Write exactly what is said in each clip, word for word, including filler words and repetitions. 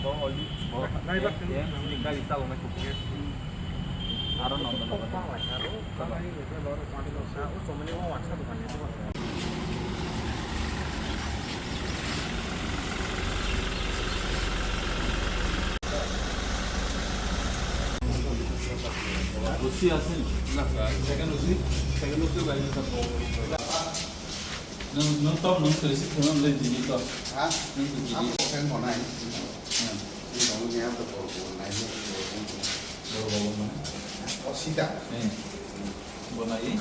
Bo already bo A M C ni gari chaloknai kuphur. Aro Nondonogor. Rusi ase ni? Na, sir. Second rusi? Second rusi bai ni sir. Nung, nung top, nung three six seven le jini top. Ha? Nung tu jini. Ang ko fan mo nai. Hmm. Ni dong ni ang to ko ko nai ni. Bo, bo, bo, bo. O sida. Eh. Bo nai.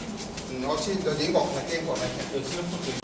No si do jing ko ko ke ko nai. Eh, sila photo.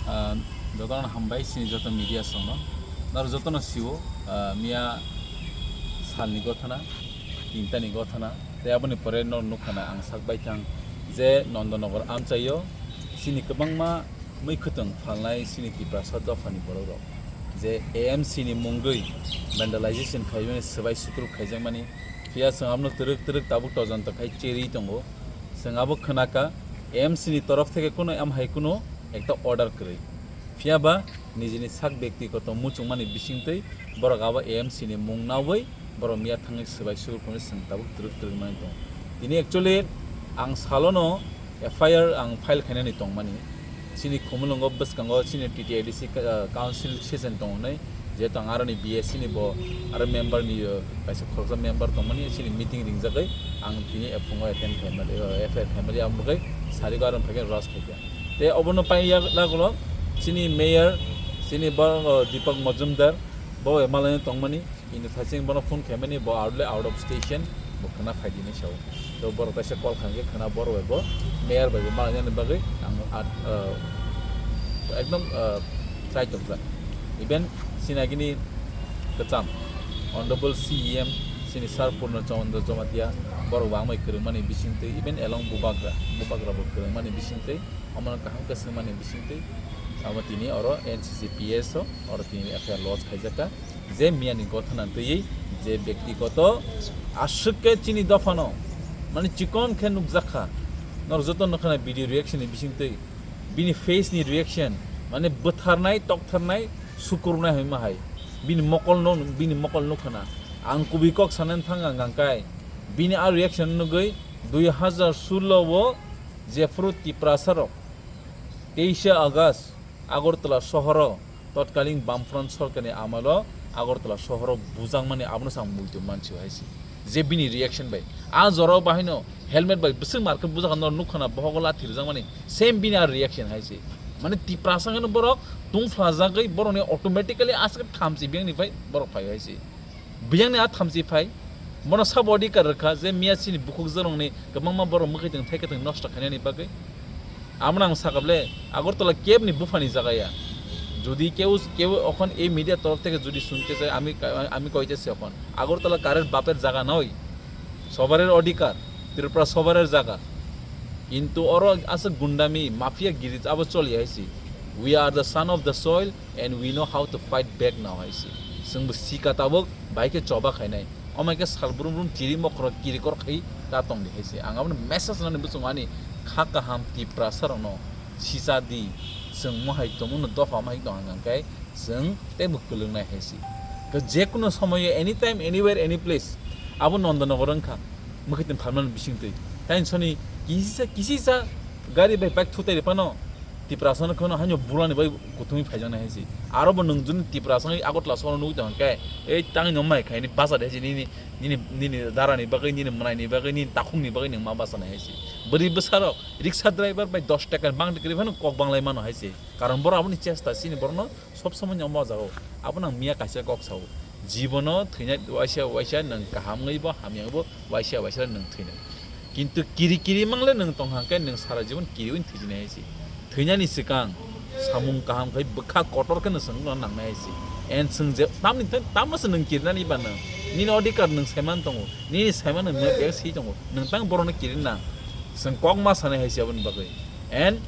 Ah, jotono hambai chini joto media songno. Naro jotono siwo, ah, miya salni gothana, tintani gothana, tei aboni pore nor nukha na ang sak baithang je Nondonogor amchaio chini kwbangma mui khwtwng phalnai chini Tiprasa dophani borokrok je A M C ni mungwi vandalization khaimani swbai sukruk khaijakmani, phiya chwng abono twrwk twrwk tabuk tojonto khai cherwi tongo. Chwng abo khwnakha, A M C ni torof theke kuno amhai kuno ekta order kwrwi. Phiya ba nijini sak byaktigoto muchungmani bisingtwi borok abo A M C ni mung naui borok miya thangwi swbai sukruk hwnwi chwng tabuk twrwk twrwk manwi tongo. Tini actually ang salono F I R ang file khainani tongmani. Chini Khumulwngo bwskango chini T T A D C ka-, council session tongo hwnwi, jehetu ang aroni B S C ni bo aro member ni, uh, kaisa khoroksa member tongmani chini meeting ringjagwi ang tini ephuno attend khaimali, uh, F I R khaimali ang bagwi sarigo aro phaikheno rush khaikha. Tei obono pai ya lagulo chini mayor, chini bo, uh, Deepak Majumdar, bo malai tongmani. Ini thaching bono phone khaimani bo out le out of station bo khwna phaidi hinwi sao. To borok kaisa call khaikhe khwna borok bai bo mayor bai bo malainani bagwi ang at, uh, ekdom, uh, chai tokjak. Even sinagini kwcham Honorable C E M sini Sir Purno Chandra Jamatia borok bo amai kwrwngmani bisingtwi even along Bubagra, Bubagra bo kwrwngmani bisingtwi omono kaham khe swngmani bisingtwi amo tini oro N C C P S o oro tini F I R lodge khaijakha. Je miyani gothana twiwi je byaktigoto aswk khe chini dophano mani chikon khe nukjakha. Norok joto nukha na video reaction ni bisingtwi bini face ni reaction mane bwtharnai, toktharnai, sukurunai hinwi ma hai. Bini mokol no, bini mokol nukha na. Ang kubui kok sanani thang ang hangkai. Bini a reaction nugwi dui hazar sullo o jephru Tiprasa rok teisa August Agartala sohoro totkaling Bamfront sorkarni amalo Agartala sohoro bujakmani abono se ang muitu mansi hai se. Je bini reaction bai. A jorao bahaino helmet bai bwswk market bujak no nukha na bohogo lathi rwjakmani same bini a reaction hai se. Mane Tiprasa hino borok tungphlajagwi borokni automatically aswk thamchi biyangni phai borok phai hai se. Biyangni a thamchi phai, bono sabo adhikar rwkha je miya chini bukhuk jorongni kwbangma borok mwkhwtwng thaikwtwng nosto khainani bagwi. Amoni ang sakable Agartala kebni buphani jaga ya. Jodi keu, keu okhon ei media torof theke jodi sunte chai, ami, ami koite se okhon. Agartala karer baper jaga noi. Sobarer adhikar, Tripura sobarer jaga. Kintu oro aswk gundami, mafia giri abo choli hai se. We are the son of the soil. And we know how to fight back now hai se. Chwngbo sika tabuk bai khe choba khainai. Omai khe sal brum brum chiri mokhorok kirikor khai ta tongdi hai se. Ang abono message nani bwswng ani kha kaham Tiprasa rokno sisa di. Chwng mohai tongmano dopha mohai tong hwnkhe chwng teibo kwlwng nai hai se. Khe jekunu somoyo anytime, anywhere, any place abo Nondonogor wngkha. Mwkhwtwng phalmani bisingtwi. Taini soni kisisa, kisisa gari bai bike thutai ripano. Tiprasa no kheno haino bulani bai kuthumwi phaijaknai hai se. Aro bo nwng juni Tiprasa wngwi Agartala sohoro nugwi tong khe, ei tangwi no mai khaini basa de hai se nini, nini, nini darani bagwi, nini mwnaini bagwi, nini takhukni bagwi nwng ma basa nai hai se. Bwrwi bwsarok, rickshaw driver bai dos taka bangdi kwrwi phano kok banglai mano hai se. Karon borok aboni chesta, chini borokno sob somoi no omo jagao. Abono ang miya kaisa kok sao. Jibono thwina waisa waisa nwng kaham wngwi bo, hamya wngwi bo, waisa waisa nwng thwinai. Kintu kiri kiri mangle nwng tong hang khe nwng sara jibon kiriwi thwijinai hai se. Thwinani swkang samung kaham khai bwkha kotor khe nwng swngno nangnai hai se. And swng je tamni thai, tamno se nwng kirinani ba nwng? Nini odhikar nwng saiman tongo, nini saiman nwng bek si tongo, nwng tang borokno kirinang. Swng kok ma sanai hai se aboni bagwi. And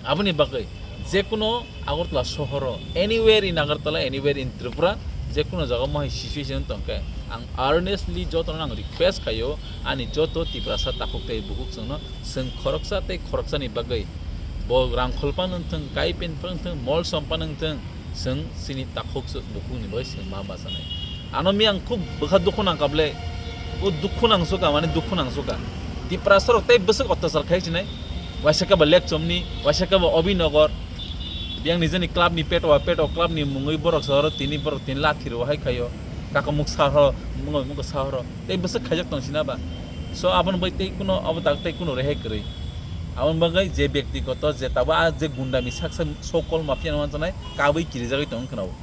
aboni bagwi jekuno Agartala sohoro, anywhere in Agartala, anywhere in Tripura, jekuno jaga mohai situation tong khe, ang earnestly jotono ang request khaio, ani joto Tiprasa takhuk tei bukhuk chwngno, chwng khoroksa tei khoroksani bagwi bo rangkhol phano wngthwng, kai pen phano wngthwng, mol som phano wngthwng, chwng chini takhuk bukhukni bagwi chwng ma bachanai. Ano mi ang khub bwkha dukhu nang kable, o dukhu nang suka, mane dukhu nang suka. Tiprasa rok tei bwswk otyachar khai sinai. Waisa khe ba Lekchomni, waisa khe ba Obinagar. Biyang nijeni club ni peto, peto club ni mungwi borok sohoro tini borok tini lathi rw hai khaio. Kakamuk sahoro, mungwi mungwi sahoro. Tei bwswk khaijak tong sina ba. So aboni bai tei kuno, abo tak tei kuno rehai kwrwi. Aboni bagwi je byaktigoto je tabo a je gundami saksa sokol mafia no manjanai kabui kirijagwi tong khna o.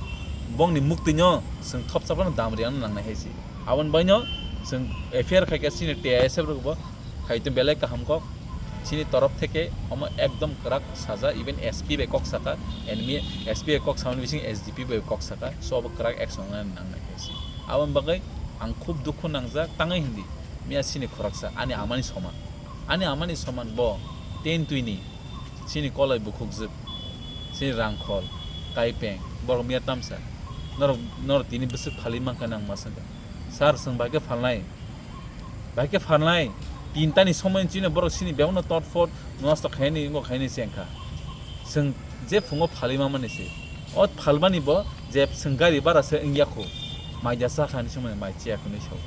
Bongni muktwino chwng thopsa phano dam riyano nangnai hai se. Aboni baino chwng F I R khai khe chini T I S F rok bo khai tong belai kaham kok. Chini torof theke omo ekdom kwrak saja, even S P bai kok saka, enemy S P bai kok samani bising S D P bai kok saka, so obo kwrak action nang nangnai hai se. Aboni bagwi ang khub dukhu nangjak tangwi hindi, miya chini khoroksa ani amani soman, ani amani soman bo ten twini chini kolai bukhukjwk, chini rangkhol, kaipeng, borok miya tamsa, norok, norok tini bwswk phalwi mankha nang ma swngkha. Sir, chwng bai khe phalnai. Bai khe phalnai. Tinta ni somoi chini borok chini bebakno totphot nosto khaini, wngkha khaini se wngkha. Chwng je phungo phalwi mamani se. O phalmani bo je chwng gari bara se wngya kho. Mai ja cha kha ni somoi mai chiya kho ni sao.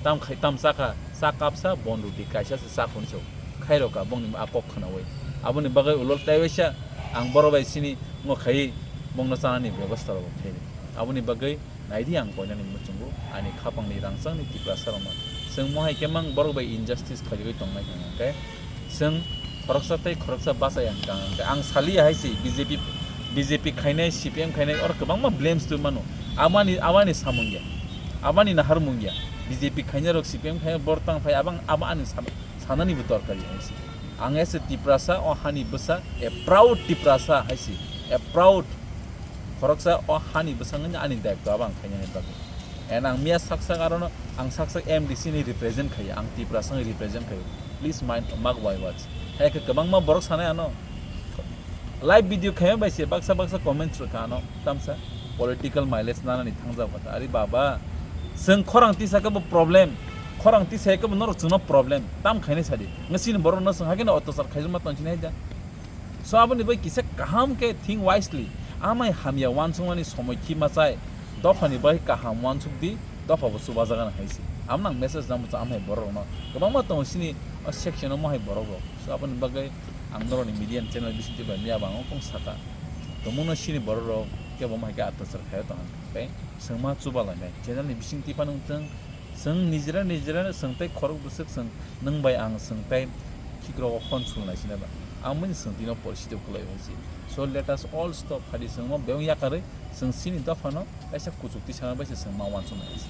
Tam khai tam cha kha, cha kapsa bon roti kaisa se cha kho ni sao. Khairokha bongni a kok khwnawi. Aboni bagwi ulo tei waisa ang borok bai chini wngkha khai bongno chanani bebostha rok khairi. Aboni bagwi Naidi ang koinani muchungo ani khapangni rangchakni Tiprasa rokno. Chwng mohai khe mang borok bai injustice khairwi tongnai hwnkhe chwng khoroksa tei khoroksa bachai ang kang hwnkhe ang saliya hai se B J P, B J P khainai, C P M khainai oro kwbangma blames twi mano. Abani, abani samung ya, abani naharmung ya. B J P khainai rok, C P M khainai rok bor tang phai abang abo ani sam-, sanani bo dorkar ya hai se. Ang as a Tiprasa o hani bwsa, a proud Tiprasa hai se, a proud khoroksa o hani bwskango ani daitw abo ang khainani bagwi. And ang miya sak sak arono ang sak sak M D C ni represent khaio, ang Tiprasa ni represent khaio. Please mind, mark my words. Hai khe kwbangma borok sanai ano live video khaima bai se baksa baksa comments rwkha ano tamsa political mileage nanani thangjak kha. Ari baba, chwng khorang tisa khe bo problem, khorang tisa khe bo norok chwngno problem tam khainai sadi. Ngasini borok no chwng hakhe no otyachar khaijak ma tong sinai da. So aboni bai kisa kaham khe think wisely. Amai hamya uansukmani somoi khi machai. Dophani bai kaham uansuk di, dopha bo chubajagan hai se. Amno ang message nang bwsa amai borok no. Kwbangma tongo sini o section o mohai borok rok. So aboni bagwi ang norokni media channel bisingtwi bai miya bang ongkong saka. Tongmungno sini borok rok kebo mohai khe atachar khaio tong khe. Chwngma chuba lainai. Channel ni bisingtwi phano wngthwng, Chwng nijera nijera chwng tei khorok bwswk chwng nwng bai ang chwng tei khikrok o hwn sulnai sina ba. Ang bini chwng tino porisi tei kwlai hai se. So let us all stop phadi chwng mo bebak yakarwi chwng chini dophano kaisa kuchuk tisana bai se chwng ma uansuknai hai se.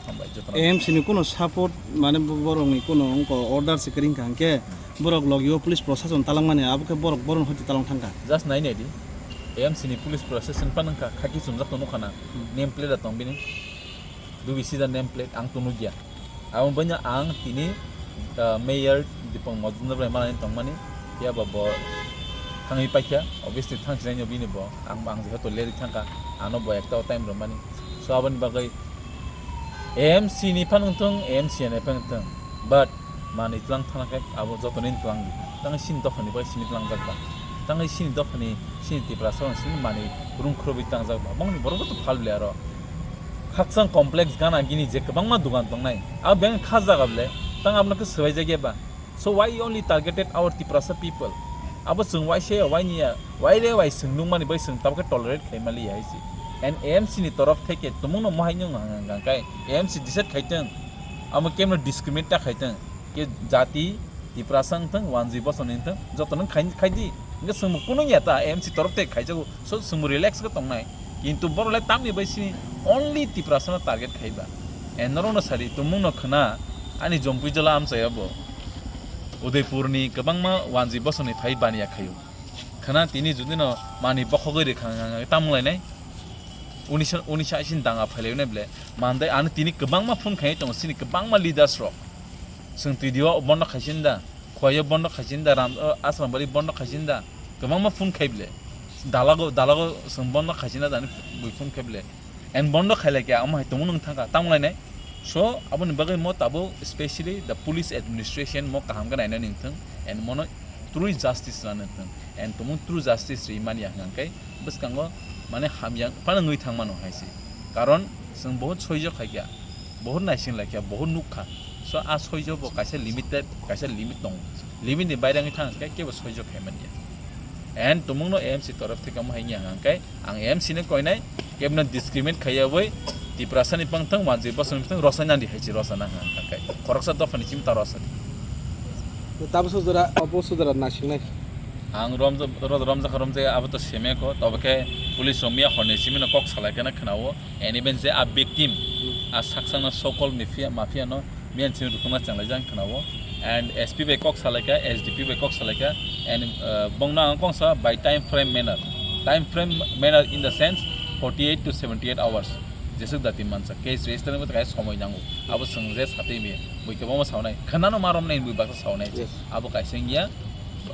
Hambai jotono. A M C ni kuno support mane bo-, borok ni kuno wngko order se kwrwi wngkha hwnkhe borok logi o police prosason talangmani abo khe borok borok hoti talang thangkha. Just nai nai di. A M C ni police prosason pa nangkha khaki chumjak tong nukha na. Hmm. Name plate da tong bini. Dubi sida name plate ang tong nukya. Abo baino ang tini, ah, mayor Dipong Majumdar bai manani tongmani, phiya ba bo thangwi paikha, obviously thang sinai no bini bo, ang, ang jehetu leri thangkha, ano bo ekta o time rwmani. So aboni bagwi A M C ni phano wngthung, A M C ni phano wngthung, but manwi tlang thangna khe abo jotoni tlang di. Tangwi sini dophani bai simi tlangjak ba, tangwi sini dophani, sini Tiprasa rok sini manwi rung khurubwi tangjak ba, bongni borok bo to phal bwle aro. Khakchang complex gana gini je kwbangma dugan tongnai. Abo beng kha jaga bole, tang abono khe swbai jagya ba. So why you only targeted our Tiprasa people? Abo chwng waisa ya, waini ya, waire wai chwng nukmani bai chwng tabukhe tolerate khaimaliya hai se. And A M C ni torof theke tumungno mohai nung hang hang kai, A M C decide khaitwng, amo kemno discriminate ta khaitwng, ke jati Tiprasa wngthwng, wanjwi bosongni wngthwng, joto nung khai, khaidi. Hwnkhe chwngbo kunung ya ta, A M C torof theke khaijago, so chwngbo relax khe tongnai. Kintu borok le tamni bai sini only Tiprasa no target khaiba. And norok no sadi, tumung no khwna, ani Jompui jala amchai abo. Udaipur ni kwbangma wanjwi bosong ni phai baniya khaio. Khwna tini judi no mani bokhogwi rikha tamung lainai. Unisa, unisa isin danga phailaio nai ble. Mandai ano tini kwbangma phone khai tongo, sini kwbangma leaders rok. Chwng T D O bondo khaisin da, Khwai o bondo khaisin da, Ram, o, Asrambari bondo khaisin da. Kwbangma phone khai ble. Dalago, dalago chwng bondo khaisin da, dani bui phone khai ble. And bondo khailai khe, amo hai tongmo nung thangkha, tamo lainai. So, aboni bagwi mo tabuk specially the police administration mo kaham khe naina ningthwng, and mono true justice rwna ningthwng, and tamo true justice rwi manya hwnkhe bwskango mane hamya phano wngwi thangmano hai se. Karon chwng bohut soijo khaikha, bohut naising laikha, bohut nukkha. So, a soijo bo kaisa limited, kaisa limit tongo. Limit ni baire wngwi thang khe kebo soijo khai manya. And tumungno A M C torof theke omo hai wngya hwnkhe ang A M C no koinai, kebno discriminate khaiyawi Tiprasa ni pangthang, wanjwi bosong ni pangthang, rosa nandi hai se rosa nang hwnkhe khoroksa dopha ni chimta rosa di. Tabo sujara, obo sujara nasingnai. Ang romja, ro-, romjakha romjakya abo to semeko, tobo khe police rok miya horni simi no kok salai khe na khwnao, and even je a victim, a saksang na so called mafia, mafia no miyan simi rukungna chenglaijak khwnao, and S P bai kok salaikha, S D P bai kok salaikha, and, uh, bongno ang kongsa by time frame manner, time frame manner in the sense forty-eight to seventy-eight hours jesuk dati mansa case register ni bwtha kaisa somoi nango, abo chwng je satwi mi bui kwbangma saunai khwnano ma romnai bui baksa saunai. Yes. Abo kaisa wngya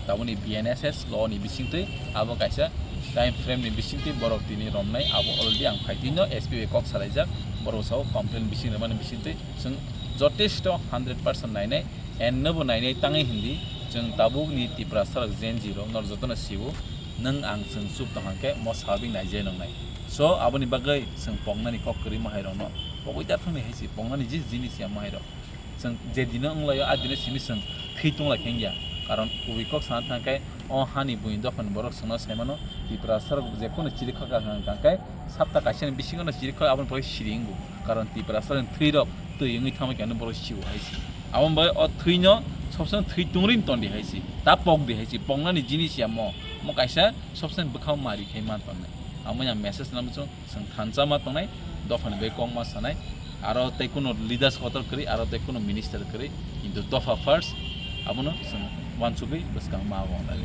taboni B N S S law ni bisingtwi, abo kaisa time frame ni bisingtwi borok tini romnai, abo already ang phaitwino S P bai kok salaijak, borok sao complain bising rwmani bisingtwi. Chwng jotesto hundred percent nainai, and nobo nainai tangwi hindi, chwng tabukni Tiprasa rok Gen Z rok, norok jotono sio, nwng ang chwng chup tong hwnkhe mo salbing naijai nongnai. So, aboni bagwi chwng poknani kok kwrwi mahairokno pogwi ta thangni hai se, poknani je jinis ya mahairok. Chwng je dino wnglaio, a dino simi chwng thwi tongla khe wngya. Karon kubui kok sana thangkhe, o hani buini dophani borok chwngno saimano, Tiprasa rok je kono chiri kha kha hwnkha khe, sapta kaisa ni bisingo no chiri kha, aboni pore siri wngo. Karon Tiprasa rok thwi rok twi wngwi thangma khe ano borok sio hai se. Aboni bagwi o thwino sobsong thwi tongri tongdi hai se. Ta pokdi hai se. Poknani jinis ya mo. Mo kaisa sobsong bwkhao mari khai man tongnai. Amo yang message nang muchung. Chwng thansa ma tongnai, dophani bai kok ma sanai, aro tei kuno leaders kotor kwrwi, aro tei kuno minister kwrwi, kintu dopha first, abono chwng uansugwi bwskang ma abo wngnai.